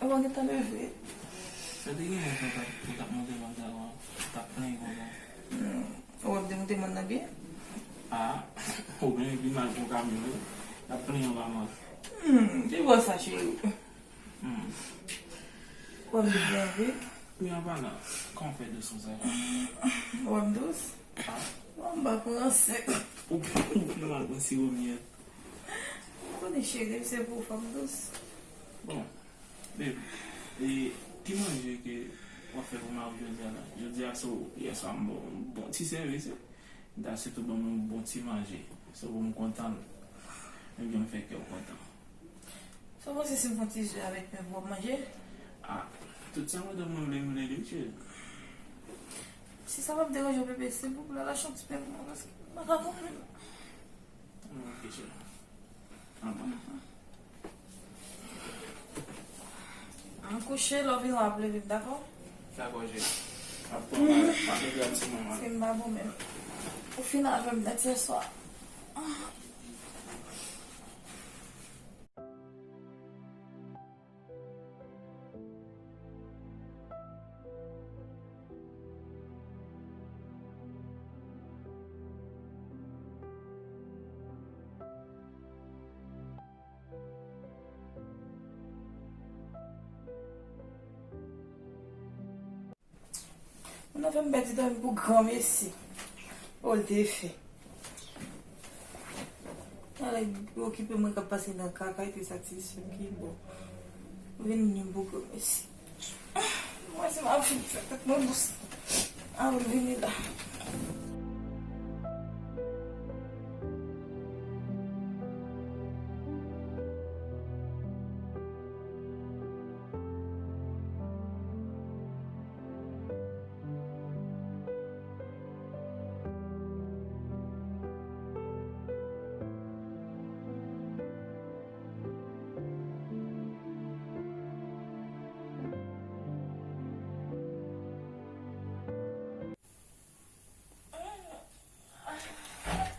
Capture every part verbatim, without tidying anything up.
Mwen gentan leve. Sa te gen lè ou t ap, ou t ap monte mòn sa, ou t ap plenyen konsa. Hmm. Ou wè m te monte mòn nan byen? Ah, ou byen pi mal pou kamyon, wi. T ap plenyen anba mòn. Hmm, se bò sa, cheri. Hmm. Ou wè m byen, wi. Men anba la, kòman w fè dous konsa? Ou wè m dous? Ah. Bon, m pa pran sèk. Ou, ou pi mal pran siwo myèt. Ou konnen, cheri, se pou fanm dous. Bon, babe, e ki manje ke w ap fè pou mari w jodi a la? Jodi a, so, yèswa m ba w yon bon ti sèvis, wi. M ta sitou ban m yon bon ti manje. So, pou m kontan l, ebyen, m fè kè w kontan. Sa w panse si m fè yon ti ze avèk pen pou w ap manje? Ah, tout sa madanm mwen vle, m vle li, cheri. Si sa p ap deranje w, bebe, silvouplè, lache yon ti pen pou mwen, paske m pa ka konprann. Ok, cheri. Anba. Ann kouche, lè w vin w ap leve m, dakò? Dakò, cheri. Ap pran malèt, pa leve ap ti manman. Se m pa bon menm. Ou fin avè m nèt yèswa. Moun nan fè m pèdi dòmi pou granmesi. O, l te fè. Alè, okipe mwen k ap pase nan kaka epi sa ti sè m ki bon. Vin ni pou granmesi. Mwen se m ap fin fè tèt mwen dous. Avan l vini la.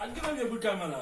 Ak gen nan vye bout kay mwen la.